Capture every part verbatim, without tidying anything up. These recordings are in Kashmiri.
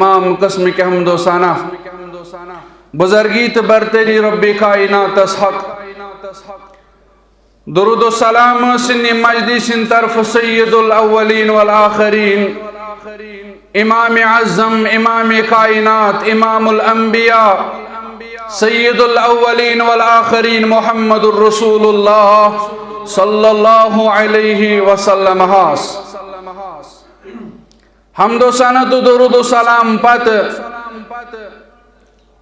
تمام قسمٕکۍ حمد و ثنا، بزرگی تہٕ برتری رب کائناتس حق۔ درود و سلام ٲسِن یہِ مجلس ہٕنٛدِ طرفہٕ سید الاولین والآخرین، امام اعظم، امام کائنات، امام الانبیاء، سید الاولین والآخرین محمد رسول اللہ صلی اللہ علیہ وسلم ہس۔ حمد و ثنا تہٕ درود و سلام پتہٕ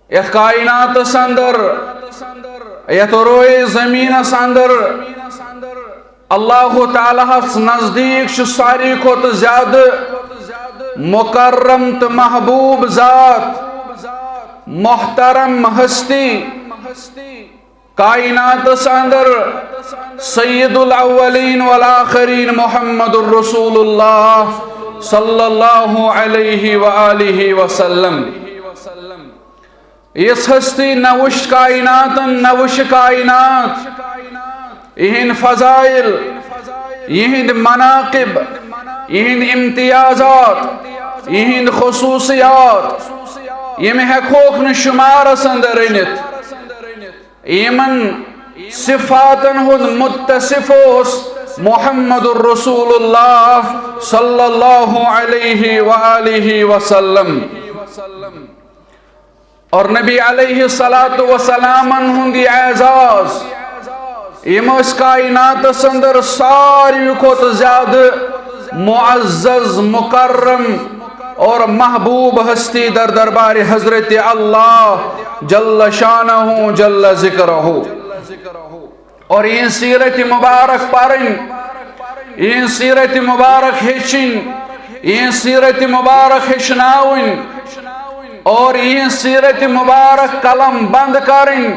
یتھ کائناتس اندر، یتھ روئے زمینس اندر اللہ تعالیٰ ہس نزدیک چھُ ساروی کھۄتہٕ زیادٕ مکرم تہٕ محبوب ذات، محترم ہستی، کائناتس اندر سید الاولین والآخرین محمد رسول اللہ صلی اللہ علیہ وآلہ وسلم۔ یِژھ ہستی نہ وٕچھ کائناتن، نہ وٕچھ کائنات۔ یِہِنٛدۍ فضائل، یِہِنٛدۍ مناقب، یِہِنٛدۍ امتیازات، یِہِنٛدۍ خصوصیات، یِم ہٮ۪کہوکھ نہٕ شمارس اندر رٔنِتھ۔ یِمن صفاتن ہُنٛد متصف اوس محمد رسول اللہ صلی اللہ علیہ وآلہ وسلم۔ اور نبی علیہ الصلوۃ والسلامن ہُنٛد یہِ اعزاز، یِم ٲسۍ کائناتس اندر ساروی کھۄتہٕ زیادٕ معزز، مکرم اور محبوب ہستی در دربار حضرت اللہ جل شانہ جل ذکرہ۔ اور یِہِنٛز سیرت مبارک پرٕنۍ، یِہِنٛز سیرت مبارک ہیٚچھِنۍ، یِہِنٛز سیرت مبارک ہیٚچھناوٕنۍ اور یِہِنٛز سیرت مبارک قلم بند کرٕنۍ،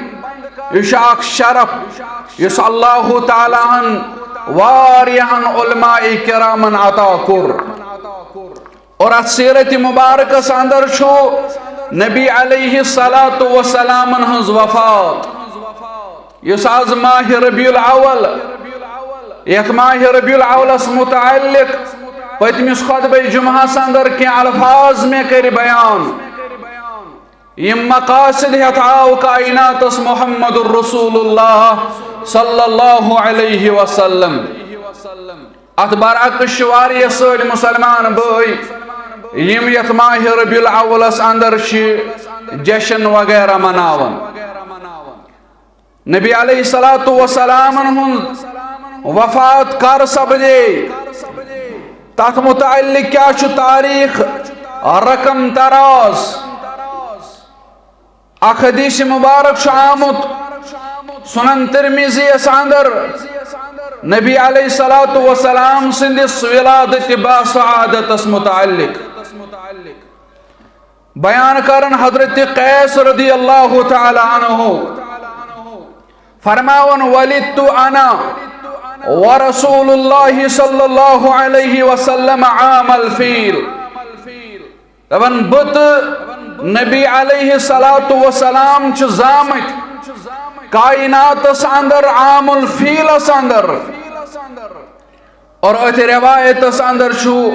یہِ چھُ اکھ شرف یُس اللہ تعالیٰ ہن واریاہن علماء کرامن عطا کوٚر۔ اور اتھ سیرت مبارکس اندر چھُ نبی علیہ الصلوۃ والسلامن ہٕنٛز وفات، یُس از ماہ ربیع الاول، یتھ ماہ ربیع الاولس متعلق پٔتمِس خطبہ جمعہس اندر کینٛہہ الفاظ مےٚ کٔرۍ بیان، یِم مقاصد ہٮ۪تھ آو کائناتس محمد رسول اللہ صلی اللہ علیہ وسلم۔ اتھ برعکس چھِ واریاہ سٲنۍ مسلمان بٲے، یِم یتھ ماہ ربیع الاولس اندر چھِ جشن وغیرہ مناوان۔ نبی علیہ الصلوۃ والسلامن ہُنٛد وفات کر سپدے، تتھ متعلق کیٛاہ چھُ تاریخ رقم دراز؟ اکھ حدیث مبارک چھُ آمُت سنن ترمذی یس اندر، نبی علیہ الصلوۃ والسلام سٕنٛدِس ولادت با سعادتس متعلق۔ بیان کرن حضرت قیس رضی اللہ تعالی عنہ، فرماون، "ولدت انا ورسول اللہ صلی اللہ علیہ وسلم عام الفیل"۔ دپان، بہٕ تہٕ نبی علیہ الصلوۃ والسلام چھِ زامٕتۍ کائناتس اندر عام الفیلس اندر۔ اور اتھ روایتس اندر چھُ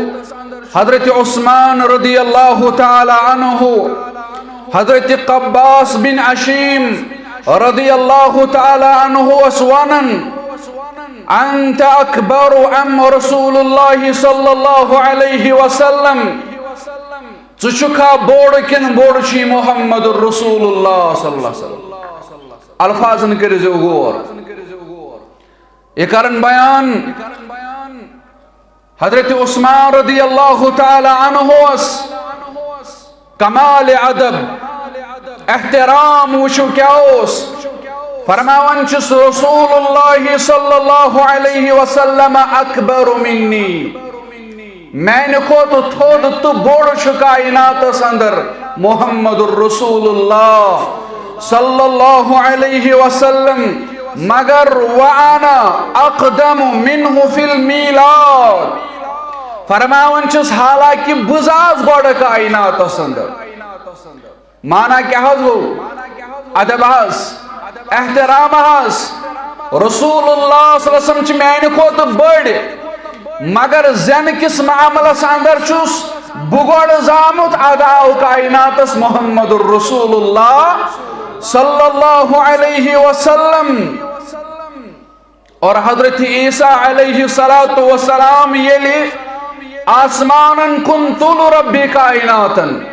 حضرت عثمان رضی اللہ تعالی عنہ، حضرت قباس بن عشیم رضی اللہ تعالی عنہ اس ونان، "انت اکبر ام رسول اللہ صلی اللہ علیہ وسلم؟" ژٕ چھُکھا بوٚڑ کِنہٕ بوٚڑ چھُے محمد رسول اللہ صلی اللہ علیہ وسلم؟ الفاظن کٔرزیو غور۔ یہ کرن بیان، حضرت عثمان رضی اللہ تعالی عنہ اس کمال ادب، احترام وچھو کیا اوس۔ فرماوان چھس، "رسول اللہ صلی اللہ علیہ وسلم اکبر منی"، میانہِ کھۄتہٕ تھوٚد تہٕ بوٚڑ چھُ کائناتس اندر محمد رسول اللہ صلی اللہ علیہ وسلم، مگر وانا اقدم منہ فی المیلاد۔ فرماوان چھس، حالانکہ بہٕ زاس گۄڈٕ کائناتس اندر۔ مانا کیا حظ گوٚو؟ ادب حظ، احترام حظ۔ رسول اللہ صلی اللہ علیہ وسلم چھِ میانہِ کھۄتہٕ بٔڑۍ، مگر زینہٕ کِس معاملس اندر چھُس بہٕ گۄڈٕ زامُت، ادٕ آو کائناتس محمد رسول اللہ صلی اللہ علیہ وسلم۔ اور حضرت عیسیٰ علیہ الصلوۃ والسلام ییٚلہِ آسمانن کُن تُل ربِ کائناتن،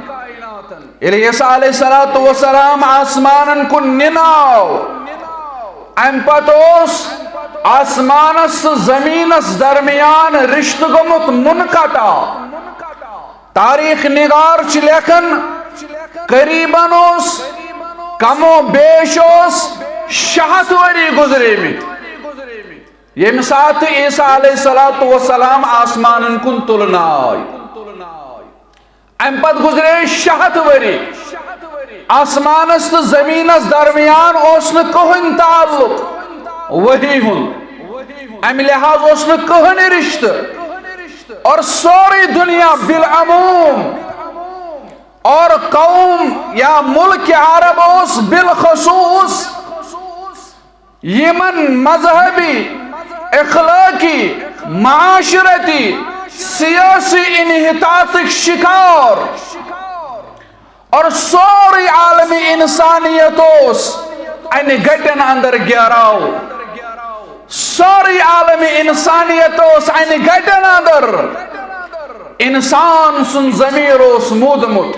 ییٚلہِ عیسیٰ علیہ الصلوۃ والسلام آسمانن کُن نِنہٕ آو، امہِ پتہٕ اوس آسمانس تہٕ زمینس درمیان رشتہٕ گوٚمُت منقطع۔ تاریخ نگار چھِ لیکھان، قریباً اوس، کم و بیش اوس شےٚ ہتھ ؤری گُزریمٕتۍ، ییٚمہِ ساتہٕ عیسیٰ علیہ الصلوۃ والسلام آسمانن کُن تُلنہٕ آے۔ امہِ پتہٕ گُزرے شےٚ ہتھ ؤری۔ آسمانس تہٕ زمینس درمیان اوس نہٕ کٕہٕنۍ تعلق وحی ہُنٛد، امہِ لحاظ اوس نہٕ کٕہٕنۍ رشتہٕ۔ اور سورُے دُنیا بالعموم اور قوم یا ملک عرب اوس بالخصوص یمن مذہبی، اخلاقی، معاشرتی، سیاسی انحطاطک شکار، اور سورُے عالم انسانیت اوس انہِ گٹن اندر گیراو۔ سورُے عالم انسانیت اوس انہِ گٹن اندر۔ انسان سُنٛد ضمیر اوس مودمُت۔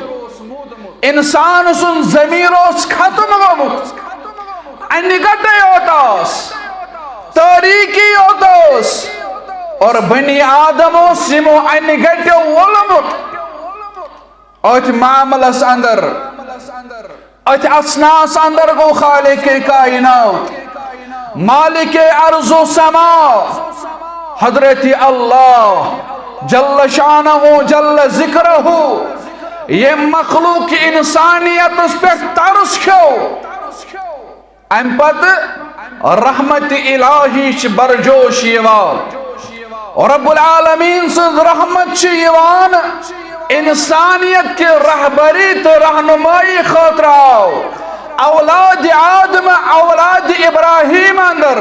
انسان سُنٛد ضمیر اوس ختم گوٚمُت۔ انہِ گٹے یوت آس، تاریکی یوت اوس۔ اور بنی آدم اوس یمو انہِ گٹیو وولمُت۔ أتھۍ معاملس اندر، أتھۍ اثناس اندر گوٚو خالق کائنات، مالک ارض و سما، حضرت اللہ جل شانہ جل ذکرہ، ییٚمۍ مخلوق انسانیتس پٮ۪ٹھ ترس کھیوٚو۔ امہِ پتہٕ رحمت الہی چھِ برجوش یِوان۔ رب العالمین سٕنٛز رحمت چھِ یِوان انسانیت کہِ رہبری تہٕ رہنمائی خٲطرٕ آو اولاد آدم، اولاد ابراہیم اندر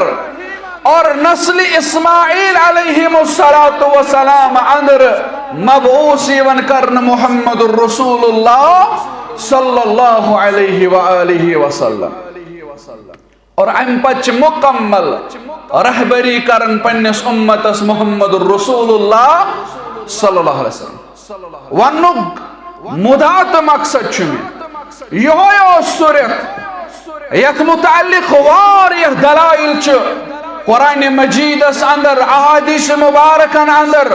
اور نسل اسماعیل علیہم الصلوۃ والسلام اندر مبعوث یِوان کرنہٕ محمد رسول اللہ صلی اللہ علیہ وآلہ وسلم۔ اور امہِ پتہٕ چھِ مکمل رہبری کران پننِس امتس محمد رسول اللہ صلی اللہ علیہ وسلم۔ وننُک مدا تہٕ مقصد چھُ مےٚ یِہوٚے اوس سُہ رٮ۪تھ یتھ متعلق واریاہ دلائل چھِ قرآن مجیدس اندر، احادیث مبارکن اندر،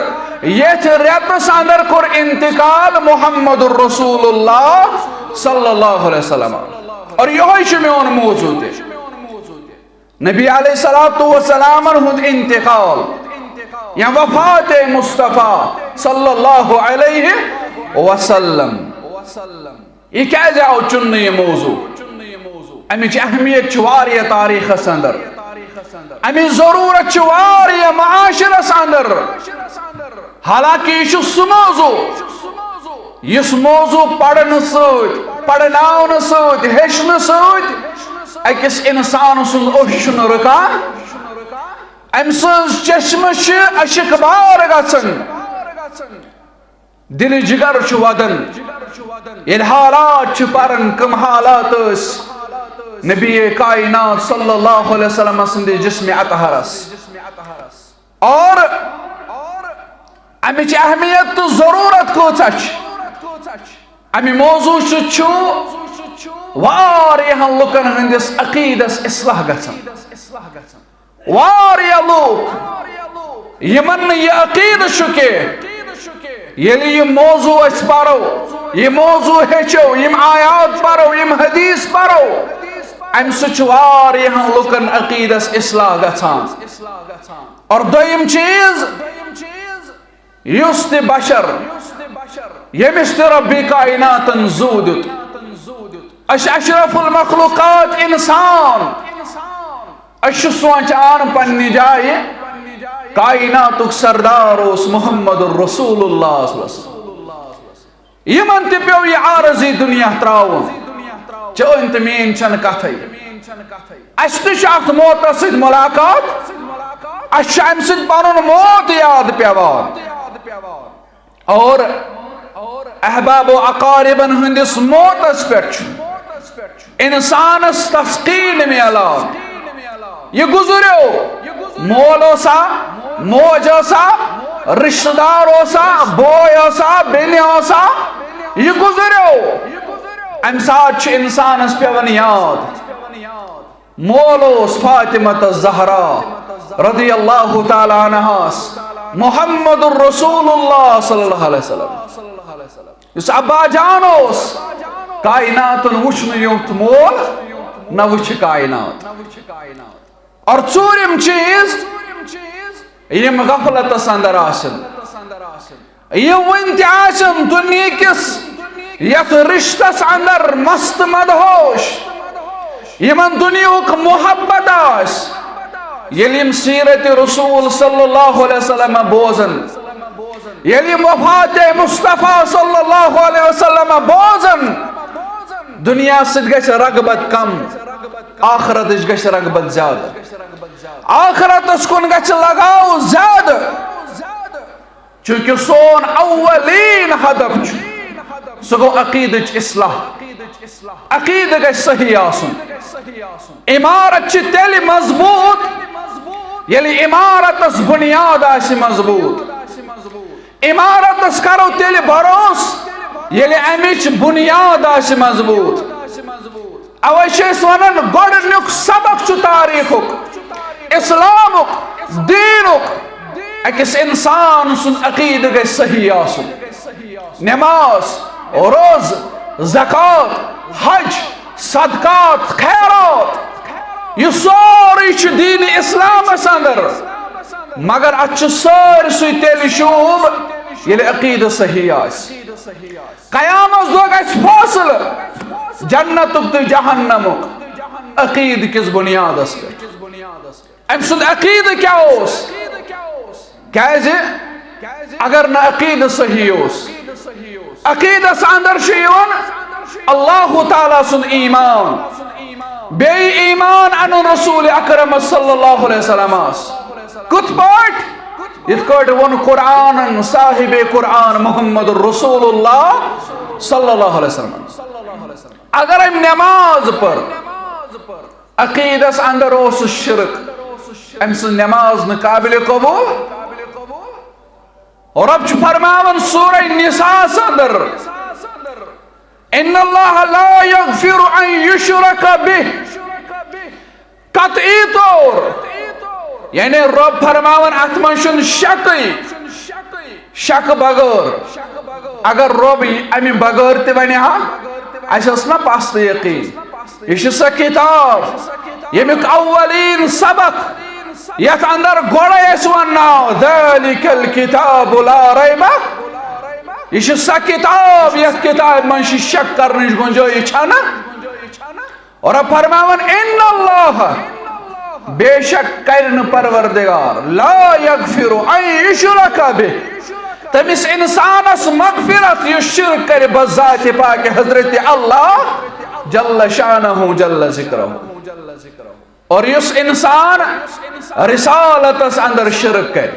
یتھ رٮ۪تس اندر کوٚر انتقال محمد رسول اللہ صلی اللہ علیہ وسلم۔ اور یِہوٚے چھُ میون موضوع تہِ۔ نبی علیہ الصلوۃ والسلامن ہُنٛد انتقال یا وفات مصطفیٰ صلی اللہ علیہ وسلم۔ یہِ کیازِ آو چُننہٕ یہِ موضوع؟ امِچ اہمیت چھِ واریاہ تاریخس اندر، امِچ ضرورت چھِ واریاہ معاشرس اندر۔ حالانکہ یہِ چھُ سُہ موضوع یُس موضوع پرنہٕ سۭتۍ، پرناونہٕ سۭتۍ، ہیٚچھنہٕ سۭتۍ أکِس انسان سُنٛد اوٚش چھُنہٕ رُکان، أمۍ سٕنٛز چشمہٕ چھِ اشک بار گژھان، دِلہِ جگر چھُ ودان۔ ییٚلہِ حالات چھِ پران، کم حالات ٲسۍ نبی کائنات صلی اللہ علیہ وسلم سٕنٛدِ جسمِ اطہرس۔ اور امِچ اہمیت تہٕ ضرورت کۭژاہ چھِ؟ امہِ موضوع سۭتۍ چھُ واریاہن لُکن ہٕنٛدِس عقیدس اصلاح گژھان۔ واریاہ لوٗکھ یِمن نہٕ یہِ عقیدٕ چھُ کینٛہہ، ییٚلہِ یہِ موضوع أسۍ پرو، یہِ موضوع ہیٚچھو، یِم آیات پرو، یِم حدیث پرو، امہِ سۭتۍ چھُ واریاہن لُکن عقیدس اصلاح گژھان۔ اور دوٚیِم چیٖز، یُس تہِ بشر ییٚمِس تہِ ربِ کائناتن زُو دیُت، أسۍ اشرف المخلوقات انسان، أسۍ چھِ سونٛچان پننہِ جایہِ کائناتُک سردار اوس محمد رسول اللہ صلی اللہ علیہ وسلم۔ یِمن تہِ پیوٚو یہِ عارضی دُنیا ترٛاوُن۔ چٲنۍ تہٕ میٲنۍ چھنہٕ کتھے۔ اسہِ تہِ چھِ اتھ موتس سۭتۍ ملاقات۔ اسہِ چھُ امہِ سۭتۍ پنُن موت یاد پیوان۔ اور احباب و اقاربن ہٕنٛدِس موتس پٮ۪ٹھ چھُ انسانس تسکین میلان۔ یہِ گُزریو، مول اوسا، موج ٲسا، رشتہٕ دار اوسا، بوے اوسا، بیٚنہِ ٲسا، یہِ گُزریو۔ امہِ ساتہٕ چھُ انسانس پٮ۪وان یاد، مول اوس فاطمہ الزہرا رضی اللہ تعالیٰ عنہاس، محمد رسول اللہ صلی اللہ علیہ وسلم۔ یُس ابا جان اوس، کائناتن وُچھ نہٕ یُتھ مول، نہ وُچھِ کائنات۔ اور ژوٗرِم چیٖز، یِم غفلتس اندر آسن، یِم وُنہِ تہِ آسن دُنیا کِس یتھ رشتس اندر مست مدہوش، یِمن دُنیاہُک محبت آسہِ، ییٚلہِ یِم سیرت رسول صلی اللہ علیہ وسلم بوزن، ییٚلہِ یِم وفات مصطفیٰ صلی اللہ علیہ وسلم بوزن، دُنیا سۭتۍ گژھِ رغبت کم، آخرتٕچ گژھِ رغبت زیادٕ۔ آخرتس کُن گژھِ لگاو زیادٕ، چونکہ سون اولین ہدف چھُ، سُہ گوٚو عقیدٕچ اصلاح۔ عقیدٕ گژھِ صحیح آسُن۔ عمارت چھِ تیٚلہِ مضبوٗط، ییٚلہِ عمارتس بُنیاد آسہِ مضبوٗط۔ عمارتس کرو تیٚلہِ بھروسہٕ، ییٚلہِ امِچ بُنیاد آسہِ مضبوٗط۔ اوے چھِ أسۍ ونان، گۄڈٕنیُک سبق چھُ تاریخُک، اسلامُک، دینُک۔ أکِس انسان سُنٛد عقیدٕ گژھِ صحیح آسُن۔ نماز، روزٕ، زکوٰۃ، حج، صدقات، خیرات، یہِ سورُے چھُ دین اسلامس اندر، مگر اتھ چھُ سٲرسٕے تیٚلہِ شوٗب، ییٚلہِ عقیدٕ صحیح آسہِ۔ قیامت دۄہ گژھِ فٲصلہٕ جنتُک تہٕ جہنمُک عقیدٕ کِس بُنیادس پٮ۪ٹھ۔ أمۍ سُنٛد عقیدٕ کیٛاہ اوس؟ کیٛازِ؟ اگر نہٕ عقیدٕ صحیح اوس، عقیدس اندر چھُ یِوان اللہ تعالیٰ سُنٛد ایمان، بیٚیہِ ایمان انُن رسول اکرم صلی اللہ علیہ وسلمس۔ کِتھ پٲٹھۍ؟ یِتھ پٲٹھۍ ووٚن قرآنن، صاحب قرآن محمد رسول اللہ صلی اللہ علیہ وسلم۔ اگر أمۍ نماز پٔر، عقیدس اندر اوس شرک، أمۍ سٕنٛز نماز نہٕ قابل قبول۔ رب چھُ فرماوان سورہ نساء اندر، ان اللہ لا یغفر ان یشرک بہ۔ قطعی طور، یعنی رب فرماوان، اتھ منٛز چھُنہٕ شکٕے، شک بغٲر۔ اگر رب امہِ بغٲر تہِ ونہِ ہا، اسہِ ٲس نہ پستہٕ یقین۔ یہِ چھِ سۄ کتاب، ییٚمیُک اولین سبق، یتھ اندر گۄڈے اسہِ ونناو، ذالک الکتاب لا ریب۔ یہِ چھِ سۄ کتاب، یتھ کتابہِ منٛز چھِ شک کرنٕچ گنجٲیش چھنہٕ۔ اور فرماوان، ان اللہ، بے شک کرِ نہٕ پروردگار، لا یغفر ان یشرک بہ، تٔمِس انسانس مغفرت یُس شرک کرِ بذات پاک حضرت اللہ جل شانہ جل ذکرہ۔ اور یُس انسان رسالتس اندر شرک کرِ،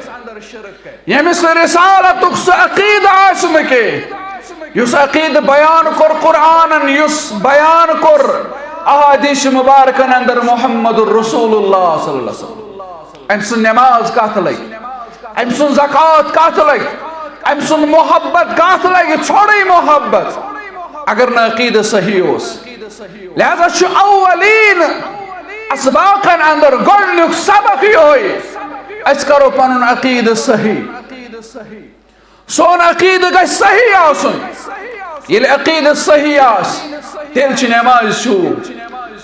ییٚمِس رسالتُک سُہ عقیدٕ آسہِ نہٕ کینٛہہ، یُس عقیدٕ بیان کوٚر قرآنن، یُس بیان کوٚر احادیث مبارکن اندر محمد رسول اللہ صلی اللہ علیہ وسلم، أمۍ سٕنٛز نماز کتھ لگہِ؟ أمۍ سٕنٛز زکوٰۃ کتھ لگہِ؟ أمۍ سُنٛد محبت کتھ لگہِ؟ ژھوڑٕے محبت، اگر نہٕ عقیدٕ صحیح اوس۔ لہذا چھُ اولین اسباقن اندر گۄڈنیُک سبق یِہوٚے، أسۍ کرو پنُن عقیدٕ صحیح۔ سون عقیدٕ گژھِ صحیح آسُن۔ ییٚلہِ عقیدٕ صحیح آسہِ، تیٚلہِ چھِ نمازِ شوٗب،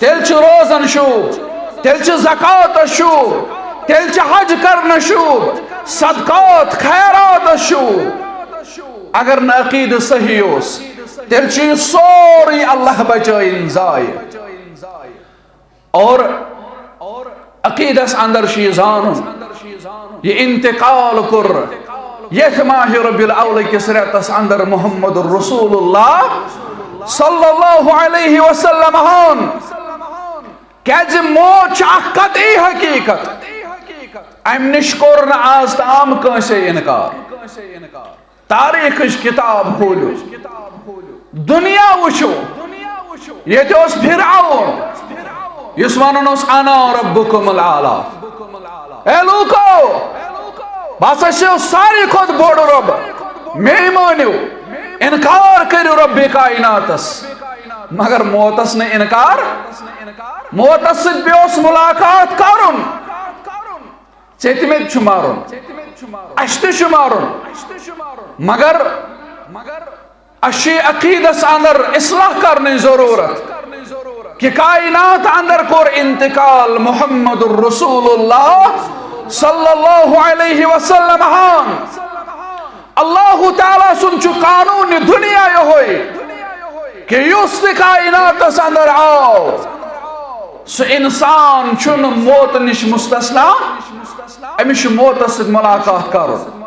تیٚلہِ چھِ روزن شوٗب، تیٚلہِ چھِ زکوٰۃ شوٗب، تیٚلہِ چھِ حج کرنہٕ شوٗب، صدقات خیرات شوٗب۔ اگر نہٕ عقیدٕ صحیح اوس، تیٚلہِ چھُ یہِ سورُے اللہ بچٲیِن ضایع۔ اور عقیدس اندر چھُ یہِ زانُن، یہِ انتقال کوٚر یتھ ماہ ربیع الاول کِس رٮ۪تس اندر محمد رسول اللہ صلی اللہ علیہ وسلم ہن۔ کیازِ موت چھِ اکھ قطعی حقیقت، امہِ نِش کوٚر نہٕ آز تام کٲنٛسے انکار۔ تاریخٕچ کتاب کھوٗلِو، دُنیا وٕچھِو۔ ییٚتہِ اوس فرعون، یُس ونان اوس، "انا ربکم الاعلی"۔ اے لوٗکو، بہٕ ہسا چھُس ساروی کھۄتہٕ بوٚڑ رۄب، مے مٲنِو، انکار کٔرِو رۄبِ کائناتس۔ مگر موتس نہٕ انکار، موتس سۭتۍ پیوس ملاقات کرُن۔ ژےٚ تہِ مےٚ تہِ چھُ مرُن، اَسہِ تہِ چھُ مرُن، مگر اَسہِ چھِ عقیدس اندر اصلاح کرنٕچ ضروٗرت کہ کائنات اندر کوٚر انتقال محمد رسول اللہ صلی اللہ علیہ وسلم ہن۔ اللہ تعالیٰ سُنٛد چھُ قانون دُنیا یِہوٚے کہ یُس تہِ کائناتس اندر آو، سُہ انسان چھُنہٕ موتہٕ نِش مستثنا، أمِس چھُ موتس سۭتۍ ملاقات کرُن۔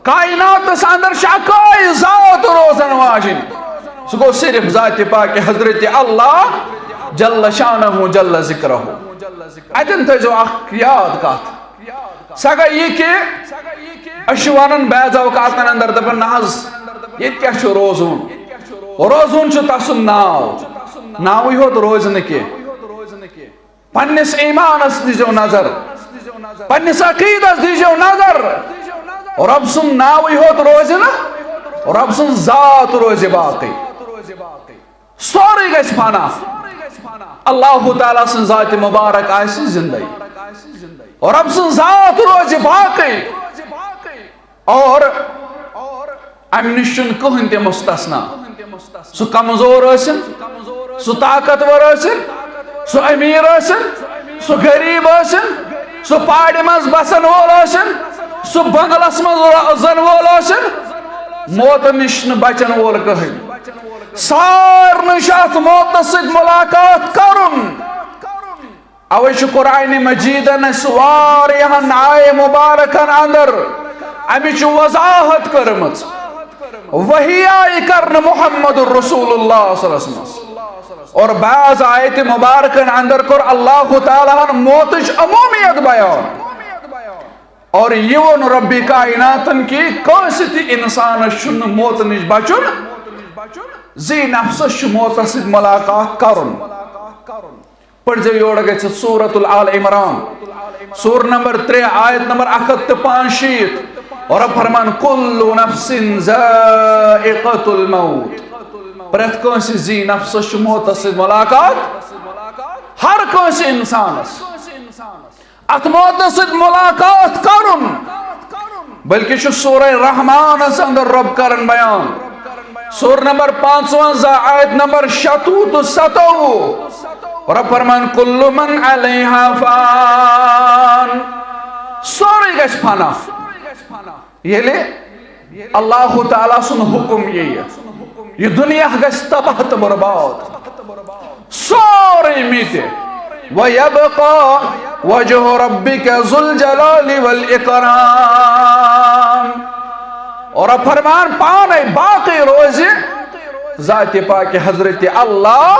کائناتس اندر چھِ اکٲے ذات روزن واجِنۍ، سُہ گوٚو صرف ذاتِ پاک حضرت اللہ جل شانہ جل ذکرہ۔ اتٮ۪ن تھٲیزیو اکھ یاد کتھ، سۄ گٔے یہِ کہِ أسۍ چھِ ونان بعض اوقاتن اندر، دپان، "نہ حظ، ییٚتہِ کیٛاہ چھُ روزُن؟ روزُن چھُ تسُنٛد ناو، ناوٕے ہوت روزِ نہٕ کینٛہہ۔" پننِس ایمانس دیٖزیو نظر، پننِس عقیدس دیٖزیو نظر۔ رۄب سُنٛد ناوٕے ہوت روزِ نہٕ، رۄب سٕنٛز ذات روزِ باقٕے۔ سورُے گژھِ فنا۔ اللہ تعالیٰ سٕنٛز ذاتِ مبارک آسہِ زندے، رۄب سٕنٛز ذات روزِ باقٕے۔ اور امہِ نِش چھُنہٕ کٕہٕنۍ تہِ مستثنا۔ سُہ کمزور ٲسِن، سُہ طاقتور ٲسِن، سُہ امیر ٲسِن، سُہ غریب ٲسِن، سُہ پہاڑِ منٛز بسن وول ٲسِن، سُہ بنگلس منٛز روزن وول ٲسِن، موتہٕ نِش نہٕ بچن وول کٕہٕنۍ۔ سارنٕے چھُ اتھ موتس سۭتۍ ملاقات کرُن۔ اوے چھُ قرآن مجیدن اسہِ واریاہن آیہِ مبارکن اندر امِچ وضاحت کٔرمٕژ۔ وحی آیہِ کرنہٕ محمد رسول اللہ صلی اللہ علیہ وسلم۔ اور بعض آیتِ مبارکن اندر کوٚر اللہ تعالیٰ ہن موتٕچ عمومیت بیان۔ اور یہِ ووٚن ربِ کائناتن کہ کٲنٛسہِ تہِ انسانس چھُنہٕ موتہٕ نِش بچُن، ذی نفسس چھُ موتس سۭتۍ ملاقات کرُن۔ پٔرزیو یورٕ گٔژھِتھ سورۃ الآل عمران، سورہ نمبر ترٛےٚ، آیت نمبر اکھ ہتھ تہٕ پانٛژھ شیٖتھ۔ اور رب فرمان، "کل نفس ذائقۃ الموت"۔ پرٛٮ۪تھ کٲنٛسہِ ذی نفسس چھُ موتس سۭتۍ ملاقات، ہر کٲنٛسہِ انسانس۔ اتھ موتس سۭتۍ ملاقات کرُن، بلکہ چھُ سورہ رحمانس اندر رب کران بیان، سورہ نمبر پانٛژونزہ، آیت نمبر شتوُہ تہٕ ستوُہ۔ رب فرمان، "کل من علیہا فان"۔ سورُے گژھِ فنا۔ ییٚلہِ اللہ تعالیٰ سُنٛد حُکُم یِیہِ، یہِ دُنیا گژھِ تباہ تہٕ برباد، سورُے مِٹہِ۔ "وَيَبْقَى وَجْهُ رَبِّكَ ذُو الْجَلَالِ وَالْإِكْرَامِ"۔ اور فرمان پانے باقی روزِ ذاتِ پاک حضرت اللہ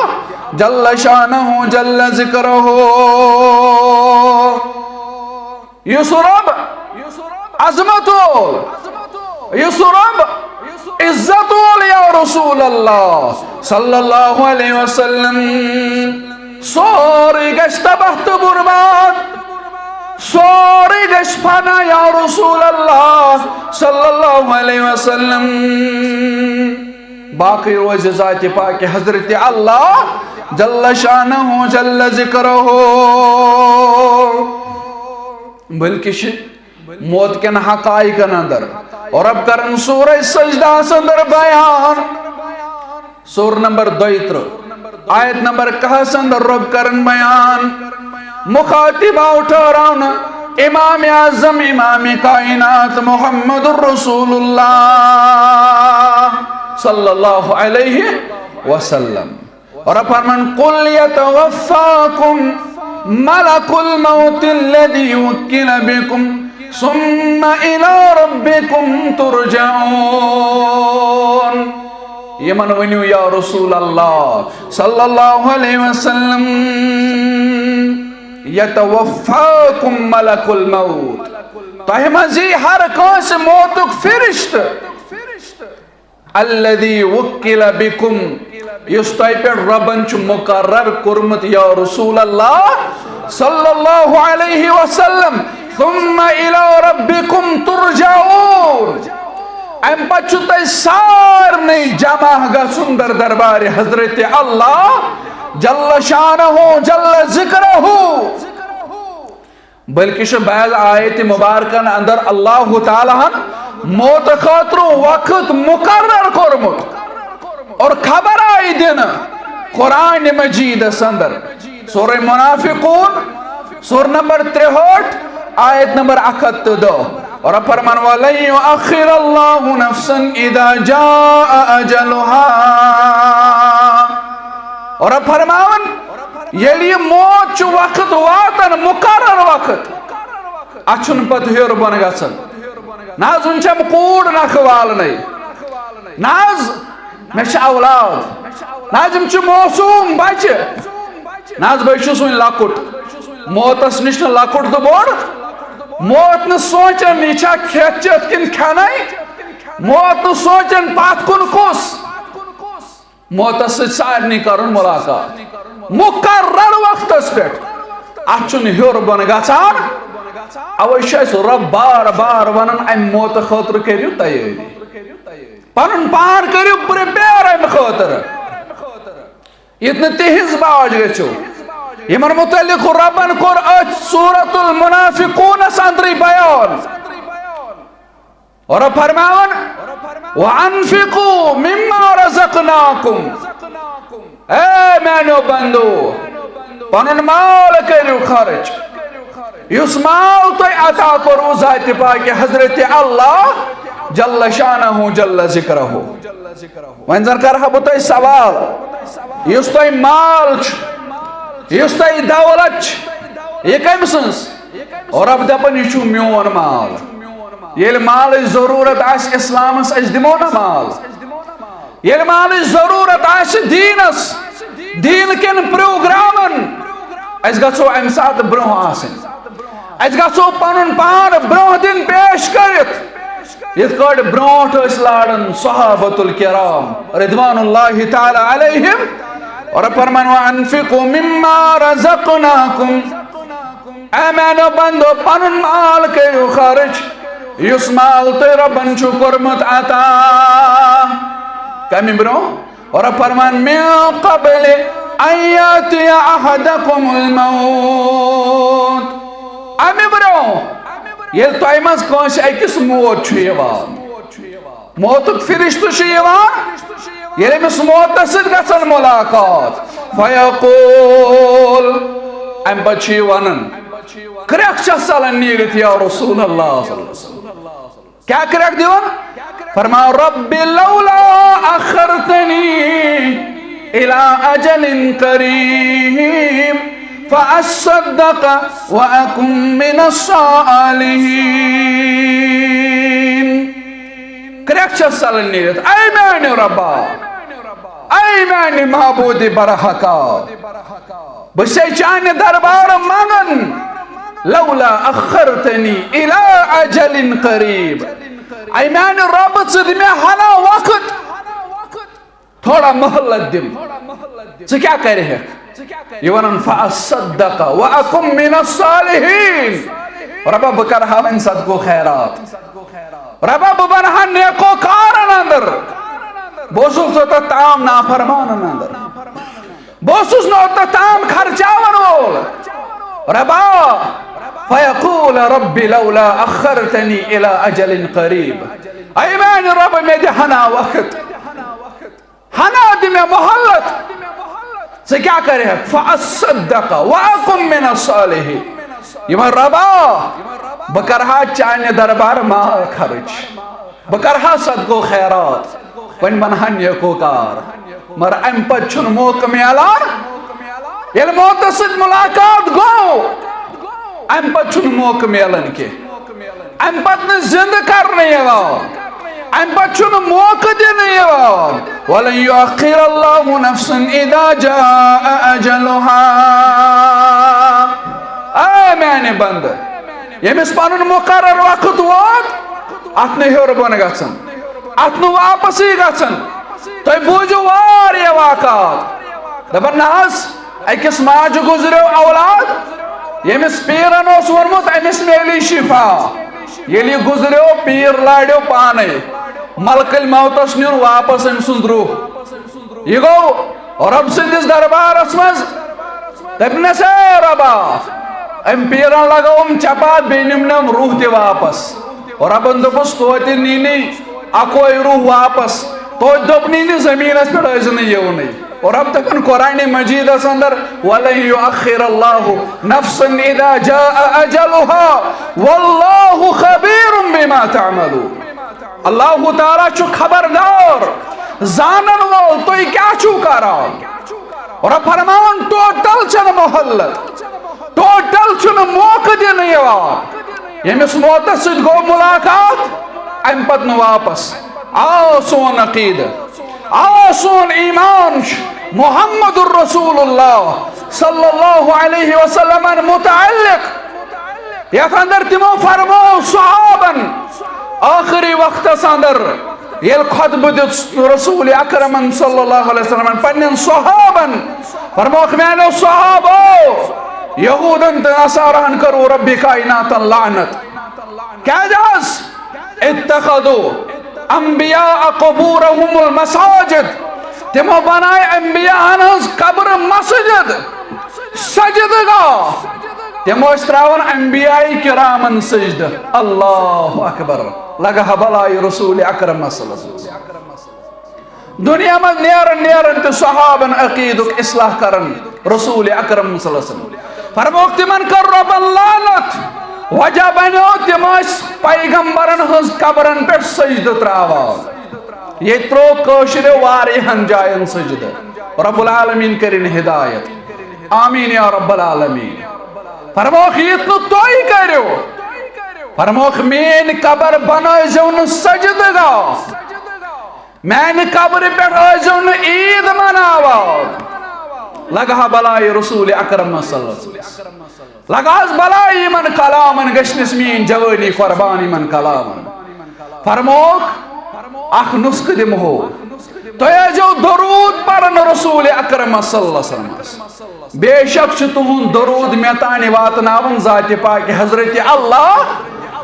جل شانہ جل ذکرہ۔ یُس رب عظمت وول، یُس رب عزت وول یا رسول اللہ صلی اللہ علیہ وسلم، سورُے گژھِ تباہ تہٕ برباد، سورُے گژھِ فنا یا رسول اللہ صلی اللہ علیہ وسلم۔ باقی روزِ ذاتِ پاک حضرت اللہ جل شانہ جل ذکرہ۔ بلکہ چھِ موت کٮ۪ن حقائقن اندر رب کرن سورہ سجدہس اندر بیان۔ سورہ نمبر دۄیہِ ترٕٛہ، آیت نمبر کاہس اندر رب کرن بیان۔ مخاطب آو ٹھہراونہٕ امام اعظم، امام کائنات محمد رسول اللہ صلی اللہ علیہ وسلم۔ اور فرمان، "قل يتوفاكم ملك الموت الذي وكل بكم ثم إلى ربكم ترجعون"۔ یِمن ؤنِو یا رسول اللہ صلی اللہ علیہ وسلم، "يتوفاكم ملك الموت"، تۄہہِ منٛز یی ہر کٲنٛسہِ موتُک فرشتہٕ۔ الذي وكل بكم، یُس تۄہہِ پٮ۪ٹھ رۄبن چھُ مُقرر کوٚرمُت، یا رسول اللہ صلی اللہ علیہ وسلم، ثم الى ربكم ترجعون۔ امہِ پتہٕ چھُ تۄہہِ سارنٕے جمع گژھُن در دربارِ حضرت اللہ جل شانہ جل ذکرہ۔ بلکہ چھُ بعض آیت مبارکن اندر اللہ تعالیٰ ہن موت خٲطرٕ وقت مقرر کوٚرمُت۔ اور خبر آیہِ دِنہٕ قرآن مجیدس اندر، سورہ منافقون، سورہ نمبر ترٛہٲٹھ، آیت نمبر اکھ ہتھ تہٕ دَہ۔ اور فرمان، ولن يؤخر الله نفسا اذا جاء اجلها۔ اور فرماوان، ییٚلہِ یہِ موت چھُ وقت واتان، مقرر وقت، اتھ چھُنہٕ پتہٕ ہیوٚر بۄن گژھان۔ نہ حظ، وُنہِ چھم کوٗر نکھٕ والنَے۔ نہ حظ، مےٚ چھِ اولاد۔ نہ حظ، یِم چھِ معصوٗم بچہِ۔ نہ حظ، بہٕ چھُس وُنہِ لۄکُٹ۔ موتس نِش نہٕ لۄکُٹ تہٕ بوٚڑ۔ موت نہٕ سونٛچان، یہِ چھا کھٮ۪تھ چٮ۪تھ کِنہٕ کھٮ۪نَے؟ موت نہٕ سونٛچان، پتھ کُن کُس؟ موتس سۭتۍ سارنٕے کرُن ملاقات۔ مقرر وقتس پٮ۪ٹھ۔ اتھ چھُنہٕ ہیوٚر بۄن گژھان۔ اوے چھُ اسہِ رۄب بار بار ونان، امہِ موتہٕ خٲطرٕ کٔرِو تیٲری۔ پنُن پان کٔرِو prepare امہِ خٲطرٕ، یُتھ نہٕ تِہنٛز باج گٔژھِو۔ یِمن متعلق رۄبن کوٚر أتھۍ سورۃ المنافقونس اندرٕے بیان۔ اور فرماوان، وَأَنفِقُوا مِمَّا رَزَقْنَاكُمْ۔ اے میانیو بندو، پنُن مال کٔرِو خرچ، یُس مال تۄہہِ عطا کوٚروٕ ذاتِ پاکہِ حضرت اللہ جل شانہ جل ذکرہ۔ وۄنۍ زن کرٕ ہا بہٕ تۄہہِ سوال، یُس تۄہہِ مال چھُ، یُس تۄہہِ دولت چھِ، یہِ کٔمۍ سٕنٛز؟ اور رب دپان، یہِ چھُ میون مال۔ ییٚلہِ مالٕچ ضروٗرت آسہِ اسلامس، أسۍ دِمو نا مال؟ ییٚلہِ مالٕچ ضروٗرت آسہِ دیٖنس، دیٖن کٮ۪ن پروگرامن، أسۍ گژھو امہِ ساتہٕ برونٛہہ آسٕنۍ۔ أسۍ گژھو پنُن پان برونٛہہ دِنۍ پیش کٔرِتھ، یِتھ کٲٹھۍ برونٛٹھ ٲسۍ لاران صحابۃ الکرام رضوان اللہ تعالیٰ علیہم۔ اور فرمان، وَأَنفِقُوا مِمَّا رَزَقْنَاكُمْ۔ اے میانیو بندو، پنُن مال کٔرِو خرچ، یُس مال تۄہہِ رۄبن چھُ کوٚرمُت عطا۔ کمہِ برونٛہہ؟ اور فرمان، من قبل ان یاتیہ احدکم الموت۔ امہِ برونٛہہ ییٚلہِ تۄہہِ منٛز کٲنٛسہِ أکِس موت چھُ یِوان، موتُک فرشتہٕ چھُ یِوان، ییٚلہِ أمِس موتس سۭتۍ گژھن ملاقات، فیقول، امہِ پتہٕ چھُ یہِ ونان، کرٛکھ چھس ژلان نیٖرِتھ، یا رسول اللہ صلی اللہ علیہ وسلم۔ کیا کرٛکھ دِوان؟ فرمان، رب لولا اخرتنی الی اجل قریب فاصدق واکن من الصالحین۔ کرٛکھ چھس ژلان نیٖرِتھ، اے میانہِ رۄبا، اے میانہِ معبود برحقا، بہٕ چھسے چانہِ دربارٕ منگان، لولا اخرتنی الی اجل قریب، اے میانہِ رۄبہٕ، ژٕ دِ مےٚ ہنا وقت، تھوڑا مہلت دِم۔ ژٕ کیٛاہ کرِ ہٮ۪کھ؟ یہِ ونان، فاصدق واکن من الصالحین، رۄبا، بہٕ کرٕ ہا وۄنۍ صدقہٕ و خیرات، رۄبا، بہٕ بنہٕ ہا نیکو کارن اندر، بہٕ اوسُس نہٕ اوٚتتھ تام نافرمانن اندر، بہٕ اوسُس نہٕ اوٚتتھ تام خرچاون وول۔ رۄبا، فیقول رب لولا اخرتنی الی اجل قریب، اے میانہِ رۄبہٕ، مےٚ دِ ہنا وقت، ہنا دِ مےٚ مہلت۔ ژٕ کیٛاہ کرِہکھ؟ فاصدق واکن من الصالحین۔ یہِ وَن، رۄبا، بہٕ کرٕ ہا چانہِ دربار مال خرٕچ، بہٕ کرٕ ہا صدقہٕ و خیرات، وۄنۍ بنہٕ ہا نیکوکار۔ مگر امہِ پتہٕ چھُنہٕ موقعہٕ میلان۔ ییٚلہِ موتس سۭتۍ ملاقات گوٚو، امہِ پتہٕ چھُنہٕ موقعہٕ میلان کینٛہہ۔ امہِ پتہٕ نہٕ زِندٕ کرنہٕ یِوان، امہِ پتہٕ چھُنہٕ موقعہٕ دِنہٕ یِوان۔ ولن یؤخر اللہ نفسا اذا جاء اجلها۔ اے میانہِ بندٕ، ییٚمِس پنُن مقرر وقت ووت، اتھ نہٕ ہیوٚر بۄن گژھان۔ اتھ نہٕ واپسٕے گژھان۔ تُہۍ بوٗزِو واریاہ واقعات۔ دپان، نہ حظ، أکِس ماجہِ گُزریو اولاد، ییٚمِس پیٖرن اوس ووٚنمُت، أمِس میلی شفا۔ ییٚلہِ یہِ گُزریو، پیٖر لاریو پانے ملکل موتس نیُن واپس أمۍ سُنٛد روح۔ یہِ گوٚو رۄب سٕنٛدِس دربارس منٛز۔ دٔپنس، اے رۄبا، أمۍ پیٖرن لگٲوٕم چپاتھ، بیٚیہِ نیُم نہٕ روح تہِ واپس۔ رۄبن دوٚپُس، توتہِ نی نی اکوے روح واپس۔ توتہِ دوٚپ نی نی زٔمیٖنس پٮ۪ٹھ ٲسۍ نہٕ یِونٕے۔ رۄب دپان قرآنِ مجیدس اندر، ولن یؤخر اللہ نفسا اذا جاء اجلها واللہ خبیر بما تعملون۔ اللہ تعالیٰ چھُ خبردار، زانن وول، تُہۍ کیٛاہ چھِو کران۔ رۄب فرماوان، ٹوٹل چھنہٕ مہلت، ٹوٹل چھُنہٕ موقعہٕ دِنہٕ یِوان۔ ییٚمِس موتس سۭتۍ گوٚو ملاقات، امہِ پتہٕ نہٕ واپس۔ آ سون عقیدٕ، آ سون ایمان چھُ محمد رسول اللہ صلی اللہ علیہ وسلمن متعلق۔ یتھ اندر تِمو فرموو صحابن ٲخری وقتس اندر، ییٚلہِ خطبہٕ دیُت رسول اکرمن صلی اللہ علیہ وسلمن پننٮ۪ن صحابن، فرمووُکھ، میانیو صحابو، یہودن تہٕ نصاراہن کٔرٕو ربِ کائناتن لعنت۔ کیازِ حظ؟ اتخذوا انبیاء قبورهم المساجد۔ تِمو بنایہِ انبیاءن ہٕنٛز قبرٕ مسجد، سجدٕ گاہ۔ تِم ٲسۍ تراوان انبیاء کرامن سجدٕ۔ اللہ اکبر۔ لگہٕ ہا بلاے رسول اکرمس صلی اللہ علیہ وسلم۔ دنیا منٛز نیران نیران تہِ صحابن عقیدُک اصلاح کران رسول اکرم صلی اللہ علیہ وسلم۔ فرمووُکھ، تِمن کٔر رۄبن لعنت۔ وجہ بنیو، تِم ٲسۍ پیغمبرن ہٕنٛز قبرن پٮ۪ٹھ سجدٕ تراوان۔ ییٚتہِ ترٛوو کٲشرٮ۪و واریاہن جاین سجدٕ۔ رب العالمین کٔرِن ہدایت۔ آمین یا رب العالمین۔ فرمووُکھ، یِتھ نہٕ تُہۍ کٔرِو۔ فرمووُکھ، میٲنۍ قبر بنٲوزیو نہٕ سجدٕ گاہ۔ میانہِ قبرِ پٮ۪ٹھ ٲسۍزیو نہٕ عیٖد مناوان۔ لگہٕ ہا بلاے رسول اکرم صلی اللہ علیہ وسلم۔ لگہٕ حظ بلاے یِمن کلامن، گٔژھنس میٲنۍ جوٲنی قربان یِمن کلامن۔ فرمووُکھ، اکھ نسخہٕ دِمہو۔ تُہۍ ٲسۍزیو درود پران رسول اکرم صلی اللہ علیہ وسلمس۔ بے شک چھُ تُہُنٛد درود مےٚ تانۍ واتناوان ذاتِ پاکہِ حضرت اللہ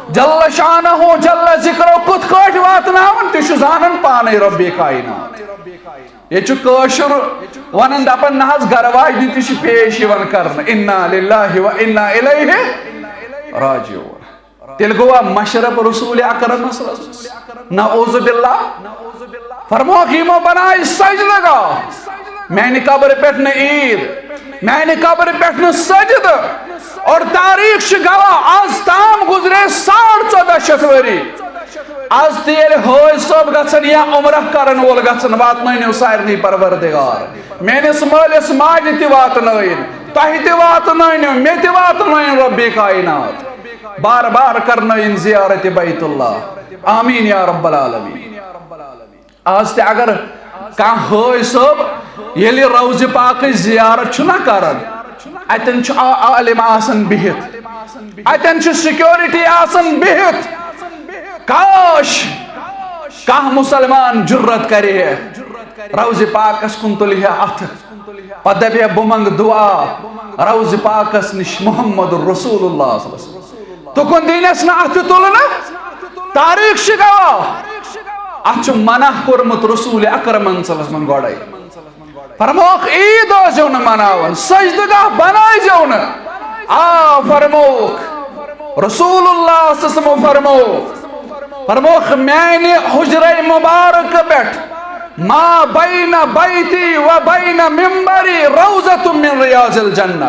جل شانہ جل ذکرہ کُتھ کٲٹھۍ واتناوان، تہِ چھُ زانان پانے ربِ کائنات۔ ییٚتہِ چھُ کٲشُر ونان، دپان، نہ حظ، گرٕ واجنہِ تہِ چھُ پیش یِوان کرنہٕ، انا للہ و انا الیہ راجعون۔ تیٚلہِ گوٚوا مشرف رسول اکرمس؟ نعوذ باللہ۔ فرمووُکھ، یِمو بنایہِ سجدٕ گاہ۔ میانہِ قبرِ پٮ۪ٹھ نہٕ عیٖد، میانہِ قبرِ پٮ۪ٹھ نہٕ سجدٕ۔ اور تاریخ چھِ گواہ، از تام گُزرے ساڑ ژۄدہ شیٚتھ ؤری۔ از تہِ ییٚلہِ حٲج صٲب گژھن یا عمرہ کرن وول گژھن، واتنٲونِو سارنٕے پروردگار۔ میٲنِس مٲلِس ماجہِ تہِ واتنٲیِن، تۄہہِ تہِ واتنٲونِو، مےٚ تہِ واتنٲیِن ربِ کائنات۔ بار بار کرنٲیِن زیارت بیت اللہ۔ آمین یا رب العالمین۔ آز تہِ اگر کانٛہہ حٲج صٲب ییٚلہِ روضِ پاکٕچ زیارت چھُنہ کران، اتٮ۪ن چھُ آ-، عالم آسان بِہِتھ، اتٮ۪ن چھُ سیکورٹی آسان بِہِتھ۔ کاش کانٛہہ مسلمان جرت کرِ ہے، روضِ پاکس کُن تُلہِ ہے اتھٕ، پتہٕ دپہِ ہے، بہٕ منگہٕ دعا روضِ پاکس نِش محمد رسول اللہ صلی اللہ علیہ وسلم۔ تُکُن دِنس نہٕ اتھٕ تُلنہٕ۔ تاریخ چھِ گواہ، اتھ چھُ منع کوٚرمُت رسول اکرمن صلی اللہ علیہ وسلمن گۄڈے۔ فرمووُکھ، عیٖد ٲسۍزیو نہٕ مناوان، سجدٕ گاہ بنٲوزیو نہٕ۔ آ، فرمووُکھ، رسول اللہ صلی اللہ علیہ وسلم فرموو، فرمووُکھ، میانہِ حجرے مبارک پٮ۪ٹھ، ما بین بیتی و بین ممبری روضۃ من ریاض الجنہ۔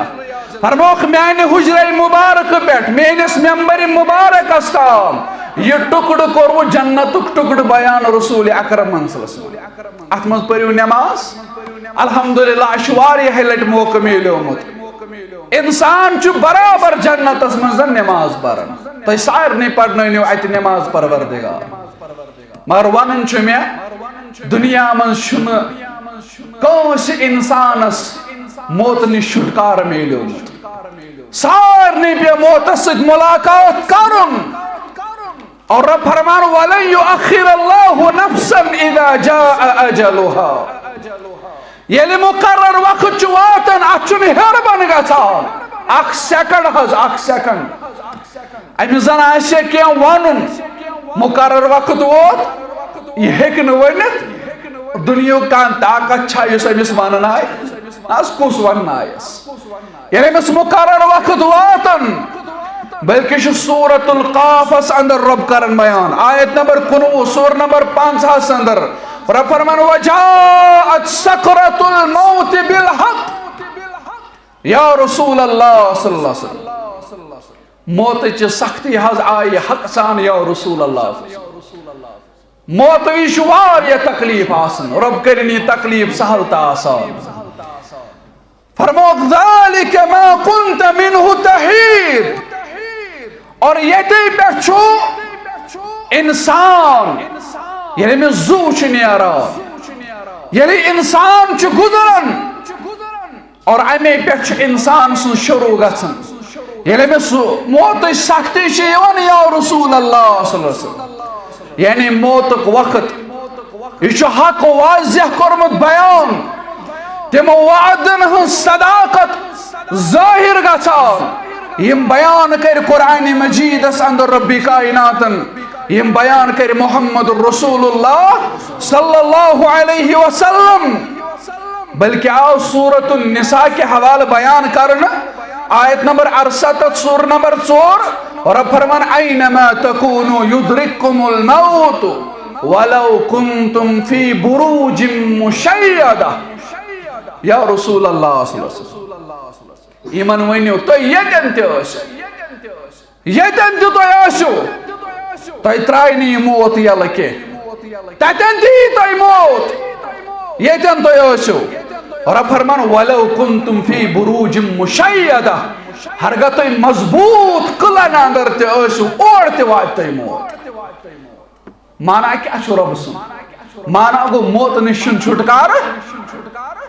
فرمووُکھ، میانہِ حجرے مبارک پٮ۪ٹھ، میٲنِس ممبرِ مبارکس تام، یہِ ٹُکڑٕ کوٚروٕ جنتُک ٹُکڑٕ بیان رسول اکرمن صلی اللہ علیہ وسلم۔ اتھ منٛز پٔرِو نماز۔ الحمدللہ، اسہِ چھُ واریاہہِ لٹہِ موقعہٕ میلیومُت۔ انسان چھُ برابر جنتس منٛز نماز پران۔ تُہۍ سارنٕے پرنٲونِو اتہِ نماز پروردگار۔ مگر ونُن چھُ مےٚ، دُنیا منٛز چھُنہٕ کٲنٛسہِ انسانس موتہٕ نِش چھُٹکارٕ میلیومُت۔ سارنٕے پیٚیہِ موتس سۭتۍ ملاقات کرُن۔ اور رب فرمان، "ولن يؤخر الله نفسا إذا جاء أجلها۔" ییٚلہِ مُقرر وقت چھُ واتان، اتھ چھُنہٕ ہیربن گژھان۔ اکھ سیکنڈ حظ، اکھ سیکنڈ۔ أمِس زن آسہِ کینٛہہ ونُن، مُقرر وقت ووت، یہِ ہیٚکہِ نہٕ ؤنِتھ۔ دُنیہُک کانٛہہ طاقت چھا یُس أمِس وننایہِ؟ نہ حظ، کُس وننایس؟ ییٚلہِ أمِس مُقرر وقت واتان، بلکہِ چھُ سورۃ القافس اندر رب کران بیان، آیت نمبر کُنوُہ، سورہ نمبر پنٛژاہس اندر۔ رب فرمان، "وجاءت سکرۃ الموت بالحق۔" یا رسول اللہ صلی اللہ علیہ وسلم، موتٕچ سختی حظ آیہِ حق سان، یا رسول اللہ۔ موتٕچ چھِ واریاہ تکلیف آسان، رب کٔرِن یہِ تکلیف سہل تہٕ آسان۔ فرمووُکھ، "ذلك ما كنت منه تحيد۔" اور ییٚتے پٮ۪ٹھ چھُ انسان، ییٚلہِ أمِس زُو چھُ نیران، ییٚلہِ انسان چھُ گُزران، اور اَمے پٮ۪ٹھ چھُ انسان سُنٛد شروع گژھان۔ ییٚلہِ أمِس موتٕچ سختی چھِ یِوان، یا رسول اللہ صلی اللہ علیہ وسلم، یعنی موتُک وقت، یہِ چھُ حق واضح کوٚرمُت بیان، تِمو وعدن ہٕنٛز صداقت ظٲہِر گژھان، یِم بیان کٔرۍ قرآن مجیدس اندر ربِ کائناتن، یِم بیان کٔرۍ محمد رسول اللہ صلی اللہ علیہ وسلم۔ بلکہ آو سورۃ النساء کہِ حوالہٕ بیان کرنہٕ، آیت نمبر ارستتھ، سورہ نمبر ژور، رب فرمان، "اینما تکونوا یدرککم الموت ولو کنتم فی بروج مشیدہ۔" یا رسول اللہ صلی اللہ علیہ وسلم، یِمن ؤنِو، تُہۍ ییٚتٮ۪ن تہِ ٲسِو، ییٚتٮ۪ن تہِ تُہۍ ٲسِو، تۄہہِ ترٛایہِ نہٕ یہِ موت یَلہٕ کینٛہہ۔ تَتٮ۪ن تہِ یی تۄہہِ موت، ییٚتٮ۪ن تُہۍ ٲسِو۔ رب فرمان، "ولو کنتم فی بروج مشیدہ"، ہرگاہ تُہۍ مضبوٗط قلعن اندر تہِ ٲسِو، اور تہِ واتہِ تۄہہِ موت۔ معنی کیٛاہ چھُ رۄب سُنٛد؟ معنی گوٚو، موتہٕ نِش چھُنہٕ چھُٹکارٕ۔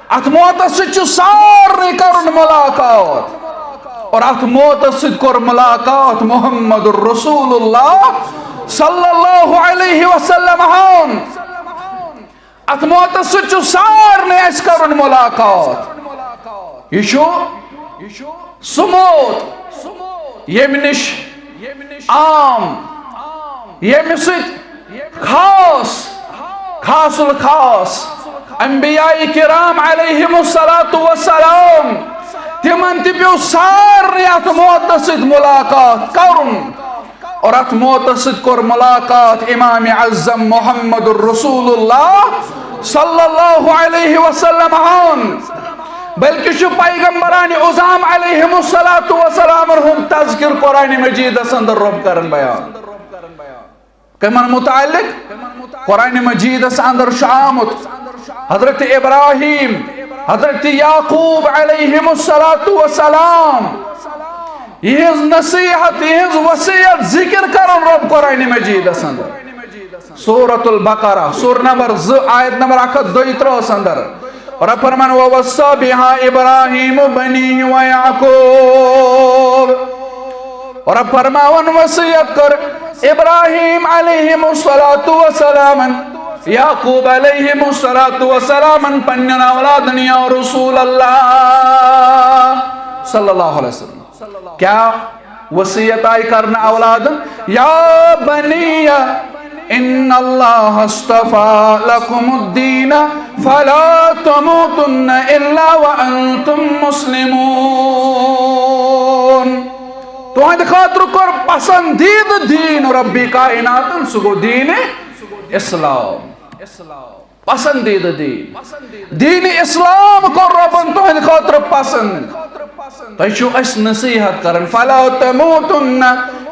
اتھ موتس سۭتۍ چھُ سارنٕے کرُن ملاقات۔ اور اتھ موتس سۭتۍ کوٚر ملاقات محمد رسول اللہ صلی اللہ علیہ وسلم ہن۔ اتھ موتس سۭتۍ چھُ سارنٕے اسہِ کرُن ملاقات۔ یہِ چھُ سُہ موت، ییٚمہِ نِش عام، ییٚمہِ سۭتۍ خاص، خاص الخاص انبیاء کرام علیہم الصلوۃ والسلام، تِمن تہِ پیوٚو سارنٕے اتھ موتس سۭتۍ ملاقات کرُن۔ اور اتھ موتس سۭتۍ کوٚر ملاقات امام اعظم محمد رسول اللہ صلی اللہ علیہ وسلم ہن۔ بلکہ چھُ پیغمبران عظام علیہم الصلوۃ والسلام ہُنٛد تذکر قرآن مجیدس اندر رب کران بیان۔ کمن متعلق؟ قرآن مجیدس اندر چھُ آمُت حضرت ابراہیم، حضرت یعقوب علیہم الصلوۃ والسلام یِہنٛز نصیحت، یِہنٛز وصیت ذکر کران رب قرآن مجیدس اندر۔ سورۃ البقرہ، سورہ نمبر زٕ، آیت نمبر اکھ ہتھ دۄیہِ ترٕٛہس اندر۔ رب فرمان، "ووصى بها إبراهيم بنيه ويعقوب۔" رب فرماوان وصیت کٔر ابراہیم علیہم الصلوۃ والسلامن، یعقوب علیہم الصلوۃ والسلامن پننٮ۪ن اولادن، یا رسول اللہ صلی اللہ علیہ وسلم۔ کیا وصیت آئی کرنا اولادن؟ "یا بنی ان اللہ اصطفى لكم الدين فلا تموتن الا وانتم مسلمون۔" تہنٛدِ خٲطرٕ کوٚر پسندیدٕ دیٖن ربِ کائناتن، سُہ گوٚو دیٖن اسلام۔ پسندیدٕ دیٖن۔ دیٖن اسلام کوٚر رۄبن تُہنٛدِ خٲطرٕ پسند۔ تۄہہِ چھِو اَسہِ نصیحت کران، "فلا تموتن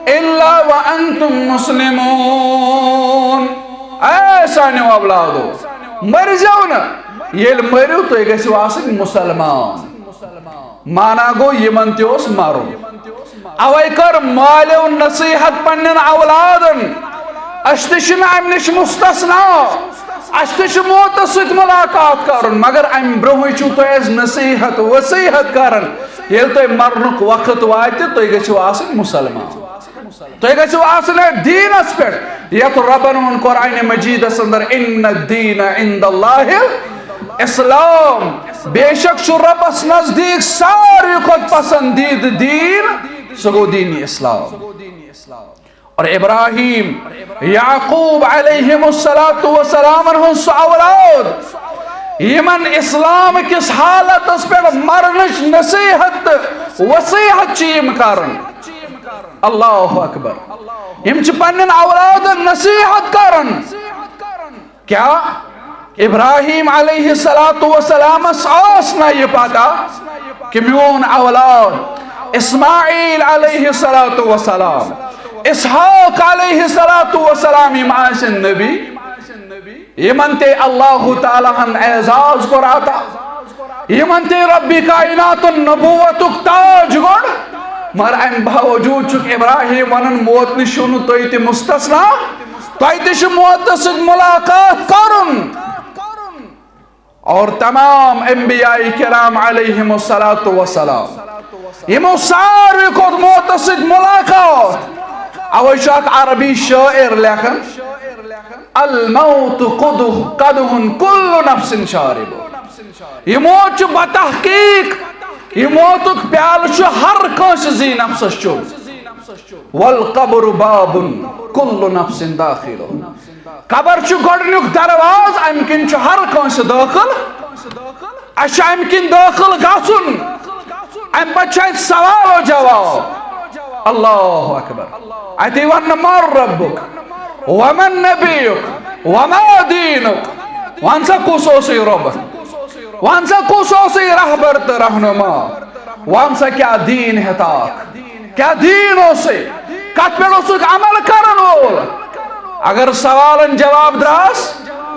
الا وانتم مسلمون۔" اے سانیو اولادو، مٔرزیو نہٕ۔ ییٚلہِ مٔرِو، تُہۍ گٔژھِو آسٕنۍ مُسلمان۔ مانا گوٚو، یِمن تہِ اوس مرُن۔ اوے کٔر مالیو نصیحت پننٮ۪ن اولادن، أسۍ تہِ چھِنہٕ امہِ نِش مستثنا، اسہِ تہِ چھِ موتس سۭتۍ ملاقات کرُن، مگر امہِ برونٛہٕے چھِو تُہۍ اسہِ نصیحت وصیحت کران، ییٚلہِ تۄہہِ مرنُک وقت واتہِ، تُہۍ گٔژھِو آسٕنۍ مُسلمان۔ تُہۍ گٔژھِو آسٕنۍ اَتھ دیٖنَس پٮ۪ٹھ، یَتھ رۄبَن ووٚن قرآنِ مجیٖدَس اندر، "ان الدین عند اللہ الاسلام"۔ بے شک چھُ رۄبَس نزدیٖک ساروی کھۄتہٕ پسندیدٕ دیٖن، سُہ گوٚو دیٖنِ اسلام۔ اور ابراہیم، یعقوب علیہم الصلوۃ والسلامن ہُنٛد سُہ اولاد، یِمن اسلام کِس حالتس پٮ۪ٹھ مرنٕچ نصیحت تہٕ وصیحت چھِ یِم کران۔ اللہ اکبر۔ یِم چھِ پننٮ۪ن اولادن نصیحت کران۔ کیا ابراہیم علیہ الصلوۃ والسلامس ٲس نہ یہِ پتہ کہ میون اولاد اسماعیل علیہ الصلوۃ والسلام، اسحاق علیہ الصلوۃ والسلام، یِم آسن نبی؟ یِمن تہِ اللہ تعالیٰ ہن اعزاز کوٚر عطا، یِمن تہِ رب کائناتن نبوتُک تاج گوٚڑ، مگر امہِ باوجود چھُکھ ابراہیم ونان، موت نِش چھِو نہٕ تُہۍ تہِ مستثنا، تۄہہِ تہِ چھُ موتس سۭتۍ ملاقات کرُن۔ اور تمام انبیاء کرام علیہم الصلوۃ والسلام، یِمو ساروی کوٚر موتس سۭتۍ ملاقات۔ اوے چھُ اکھ عربی شٲعر لیکھان، "الموت قدح، قدح کل نفس شارب"۔ یہِ موت چھُ بتحقیق، یہِ موتُک پیالہٕ چھُ ہر کٲنٛسہِ ذی نفسس چیوٚن۔ "والقبر باب کل نفس داخل"۔ قبر چھُ گۄڈٕنیُک دروازٕ، اَمہِ کِنۍ چھُ ہر کٲنٛسہِ دٲخل۔ اَسہِ چھُ اَمہِ کِنۍ دٲخل گژھُن۔ اَمہِ پتہٕ چھُ اَتہِ سوال و جواب۔ اللہ اکبر۔ اَتی وَننہٕ، "من ربک ومن نبیک وما دینک"۔ وَن سا، کُس اوسُے رۄب؟ وَن سا، کُس اوسُے رہبر تہٕ رہنما؟ وَن سا، کیٛاہ دیٖن ہیٚتاکھ؟ کیٛاہ دیٖن اوسُے؟ کَتھ پٮ۪ٹھ اوسُکھ عمل کرن وول؟ اگر سوالن جواب دراس،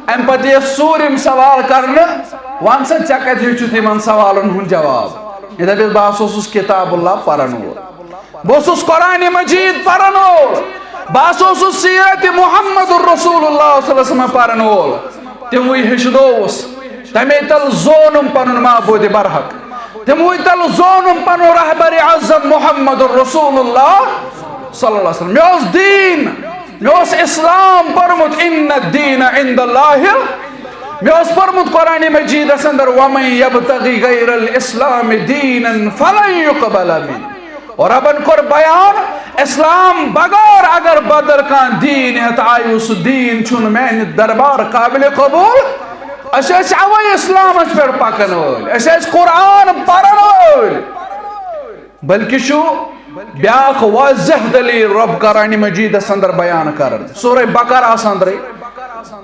اَمہِ پتہٕ یِیَس ژوٗرِم سوال کرنہٕ، وَن سا، ژےٚ کَتہِ ہیوٚچھُتھ یِمن سوالن ہُنٛد جواب؟ یہِ دَپٮ۪س، "بہٕ ہسا اوسُس کتاب اللہ پرن وول۔" بہٕ اوسُس قرآن مجید پرن وول، بہٕ ہسا اوسُس سیرت محمد رسول اللہ صلی اللہ علیہ وسلم پرن وول۔ تِموٕے ہیٚچھنووُس، تَمے تل زونُم پنُن معبود برحق، تِموٕے تل زونُم پنُن رہبر اعظم محمد رسول اللہ صلی اللہ علیہ وسلم۔ مےٚ اوس دیٖن، مےٚ اوس اسلام پوٚرمُت، ان الدین عند اللہ، مےٚ اوس پوٚرمُت قرآن مجیدس اندر، "ومن یبتغی غیر الاسلام دینا فلن یقبل منہ۔" اور ربن کوٚر بیان، اسلام بغٲر اگر بدل کانٛہہ دیٖن ہیٚتھ آیو، سُہ دیٖن چھُنہٕ میانہِ دربار قابل قبول۔ أسۍ ٲسۍ اوے اسلامس پٮ۪ٹھ پکن وٲلۍ، أسۍ ٲسۍ قرآن پرن وٲلۍ۔ بلکہِ چھُ بیاکھ واضح دلیل رب قرآن مجیدس اندر بیان کران، سورہ بقرہ اندرے،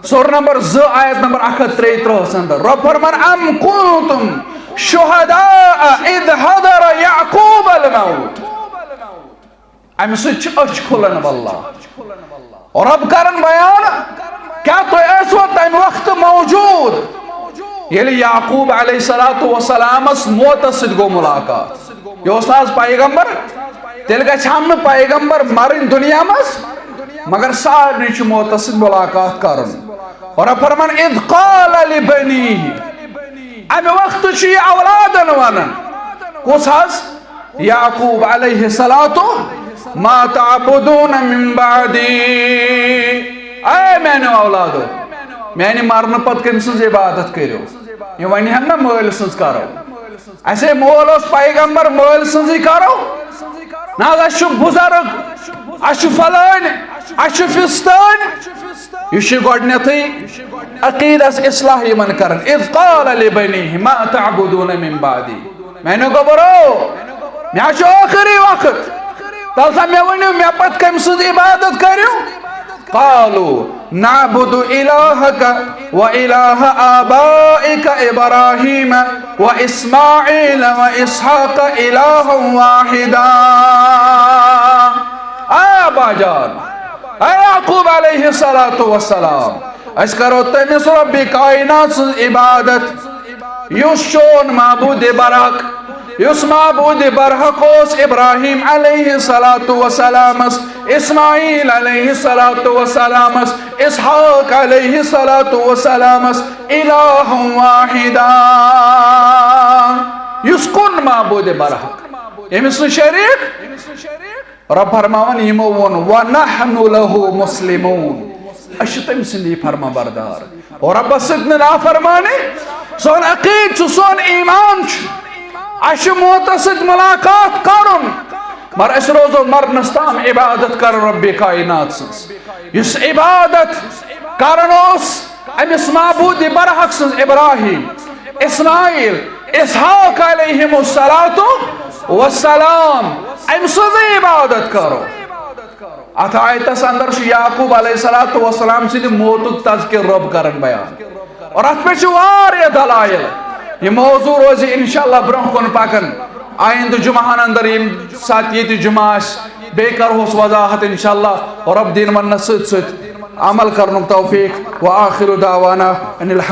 سورہ نمبر زٕ، آیت نمبر اکھ ہتھ ترٛیہِ ترٕٛہس اندر۔ رب فرمان، "ام کنتم شہداء اذ حضر یعقوب الموت۔" امہِ سۭتۍ چھِ أچھ کھُلان واللہ۔ رب کرن بیان، کیا تُہۍ ٲسوا تمہِ وقتہٕ موجود، ییٚلہِ یعقوب علیہ الصلوۃ والسلامس موتس سۭتۍ گوٚو ملاقات؟ یہِ اوس نہ حظ پیغمبر؟ تیٚلہِ گژھِ ہم نہٕ پیغمبر مرٕنۍ دُنیا منٛز، مگر سارنٕے چھُ موتس سۭتۍ ملاقات کرُن۔ اور فرمان، "اذ قال لبنیہ"، امہِ وقتہٕ چھُ یہِ اولادن ونان، کُس حظ؟ یعقوب علیہ الصلوۃ، "ما تعبدون من بعدی"، اے میانیو اولادو، میانہِ مرنہٕ پتہٕ کٔمۍ سٕنٛز عبادت کٔرِو؟ یہِ ونہِ ہن نہ مٲلۍ سٕنٛز کرو۔ اسے مول اوس پیغمبر، مٲلۍ سٕنٛزٕے کرو؟ نہ حظ، اسہِ چھُ بُزرگ، اسہِ چھُ فلٲنۍ، اسہِ چھُ فستٲنۍ۔ یہِ چھُ گۄڈٕنیتھٕے عقیدس اصلاح یِمن کران۔ "اذ قال لبنیہ ما تعبدون من بعدی"۔ میانیو گوٚبرو، مےٚ حظ چھُ ٲخری وقت۔ تَلہٕ سا مےٚ ؤنِو، مےٚ پتہٕ کٔمۍ سٕنٛز عبادت کٔرِو؟ قالوا نعبد الہک و الہ آبائک ابراہیم و اسماعیل و اسحاق الہا واحدا۔ اے ابا جان، اے یعقوب علیہ الصلوۃ والسلام، أسۍ کرو تٔمِس رۄبِ کائنات سٕنٛز عبادت، یُس چون معبود برحق، یُس معبود برحق اوس ابراہیم علیہ الصلوۃ والسلامس، اسماعیل علیہ الصلوۃ والسلامس، اسحاق علیہ الصلوۃ والسلامس، الہا واحدا، یُس کُن معبود برحق، أمِس نہٕ شریٖک۔ رب فرماوان، یِمو ووٚن، "ونحن لہ مسلمون"، أسۍ چھِ تٔمۍ سٕنٛدی فرما بردار۔ اور ربس سۭتۍ نہٕ نافرمانی، سون عقیٖد چھُ، سون ایمان چھُ، اَسہِ چھُ موتس سۭتۍ ملاقات کرُن، مگر أسۍ روزو مرنس تام عبادت کران رب کائنات سٕنٛز۔ یُس عبادت کران اوس أمِس معبوٗدِ برحق سٕنٛز، ابراہیم، اسماعیل، اسحاق علیہم الصلوۃ والسلام، أمۍ سٕنٛزٕے عبادت کرو۔ اتھ آیتس اندر چھُ یعقوب علیہ الصلوۃ والسلام سٕنٛدِ موتُک تذکر رب کران بیان، اور اتھ پٮ۪ٹھ چھِ واریاہ دلائل۔ یہِ موضوع روزِ انشاءاللہ برونٛہہ کُن پکان۔ آیندٕ جمعہن اندر، ییٚمہِ ساتہٕ ییٚتہِ جمعہ آسہِ، بیٚیہِ کرہوس وضاحت انشاءاللہ۔ اور رب دِیِن وننس سۭتۍ سۭتۍ عمل کرنُک توفیق۔ وآخر دعوانا ان الحمد